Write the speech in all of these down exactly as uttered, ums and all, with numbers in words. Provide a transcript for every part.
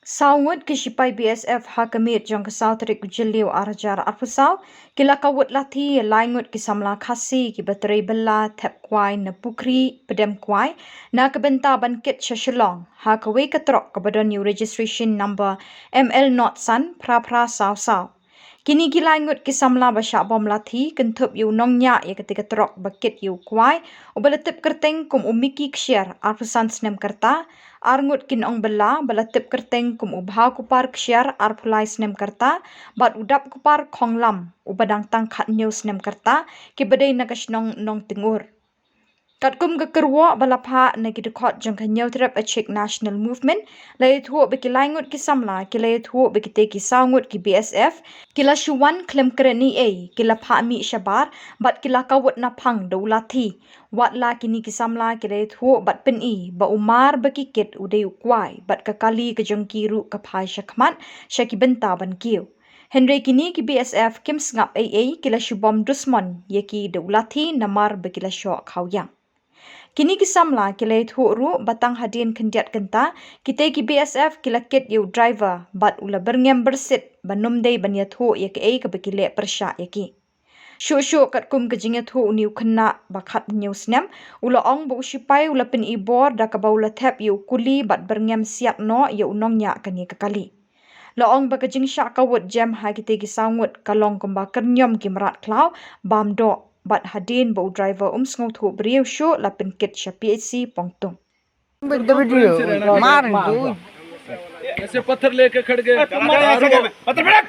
Saw ngut ki shipai B S F ha ka miet jong ka saw tarik u Jylliew ar hajar arphew saw ki la kawut lathi ïa lai ngut ki samla Khasi kiba trei bylla thep kwai na Pukhri Pdem Kwai na ka bynta ban kit sha Shillong ha kawei ka trok kaba don ïa u registration number M L not san phra phra saw saw. Kine ki lai ngut ki samla ba shah bom lathi kynthup ïa u nongñiah ïa katei ka trok ba kit ïa u kwai uba la tip kyrteng kum u Mickey Kshiar arphew san snem ka rta, ar ngut ki nongbylla ba la tip kyrteng kum u Bhawkupar Kshiar arphew lai snem ka rta bad u Dapkupar Khonglam uba dang tang khathynñiew snem ka rta kiba dei na ka shnong Nongtyngur. Katkum ka kyrwoh ba la phah na ki dkhot jong ka Hynñiewtrep Achik National Movement, la ïathuh ba ki lai ngut ki samla ki la ïathuh ba kitei ki saw ngut ki B S F ki la shu wan khlem kren ei ei, ki la phah mih shabar bad ki la kawut naphang da u lathi. Watla kine ki samla ki la ïathuh bad pyni ba u mar ba ki kit u dei u kwai bad ka kali ka jong ki ruh ka phai shakhmat sha ki bynta ban kiew. Hynrei kine ki B S F kim sngap ei ei, ki la shu bom dusmon ïa ki da u lathi namar ba ki la shoh khaw ïang. Kine ki samla ki la ïathuh ruh ba tang hadien khyndiat kynta kitei ki B S F ki la kit ïa u driver bad u la byrngem byrsit ban ym dei ban ïathuh ïa kaei kaba ki leh pyrshah ïa ki. Shuh shuh katkum ka jingïathuh une u khynnah ba khathynñiew snem, u la ong ba u shipai u la pyni bor da kaba u la thep ïa u kuli bad byrngem siat noh ïa u nongñiah kane ka kali. La ong ba ka jingshah kawut jem ha kitei ki saw ngut ka long kumba kyrñiom ki mrad khlaw bam doh bad hadien ba u driver um sngewthuh briew shuh la pynkit sha P H C Pongtung. मार इनको। ऐसे पत्थर लेके खड़ गए। पत्थर पटक।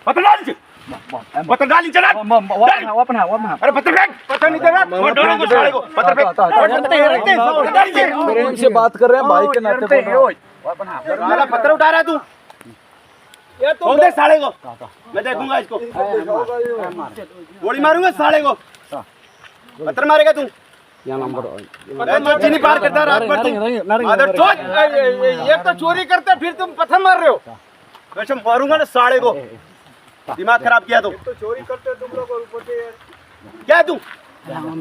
पत्थर डाल नीचे। पत्थर डाल नीचे ना। Weapon है, weapon है। अरे पत्थर फेंक। पत्थर नीचे ना। वो डरो को साले को। पत्थर फेंक। पत्थर डाल नीचे। प्रेम से बात कर रहे हैं भाई के नाते बोल रहे हैं। साला पत्थर उठा रहा है तू। ये तो बोल दे साले को। मैं देखूंगा इसको। गोली मारूंगा साले को। पत्थर मारेगा तू। या नंबर। मैं तो चीनी पार करता रात भर तुम। मादर चोद। ये तो चोरी करते फिर तुम पत्थर मार रहे हो। वैसे मारूंगा ना साले को। दिमाग खराब किया तो। तो चोरी करते तुम लोग और ऊपर से क्या तू?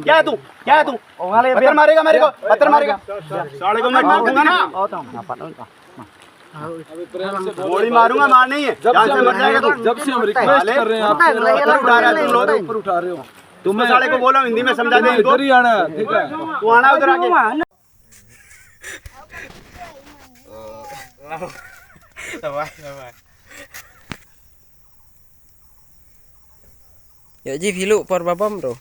क्या तू? क्या तू? पत्थर मारेगा मेरे को, पत्थर मारेगा। साले को मैं ठोकूंगा ना। गोली मारूंगा, मार नहीं है। जब से हम रिक्वेस्ट कर रहे हैं आपसे, पत्थर उठा रहे हैं तुम लोग। ऊपर उठा रहे हो। तुम साले को बोलो हिंदी में समझा दे इनको। इधर ही आना है, ठीक है? तू आना उधर आके। Ïa ji phi luh por ba bom ruh.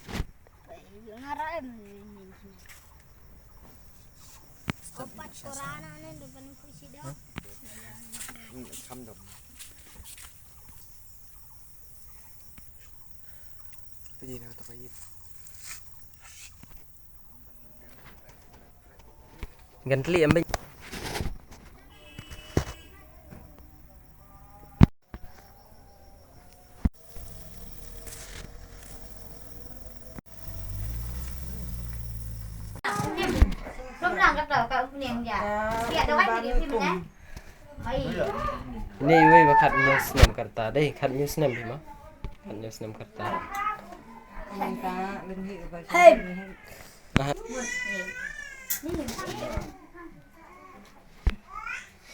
Gan tli em byn. Ni wei ba khat news nem karta dei, khat news nem bima. Khat news nem karta. Hey.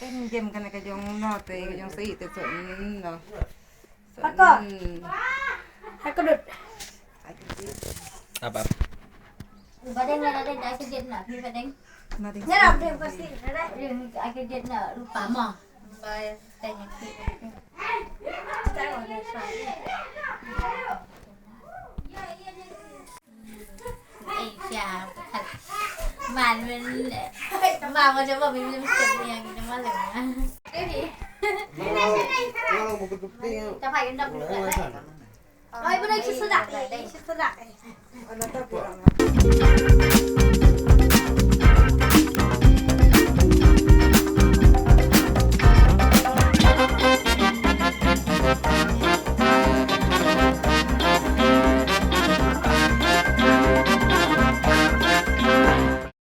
Em jem kane ka jong no te, ka jong si te so no. Pako. Pako dut. Apa? Badeng na, badeng na, aku jet na, aku badeng. Badeng. Na, badeng pasti, na, badeng aku jet na, lupa mo. Bye. Thank you.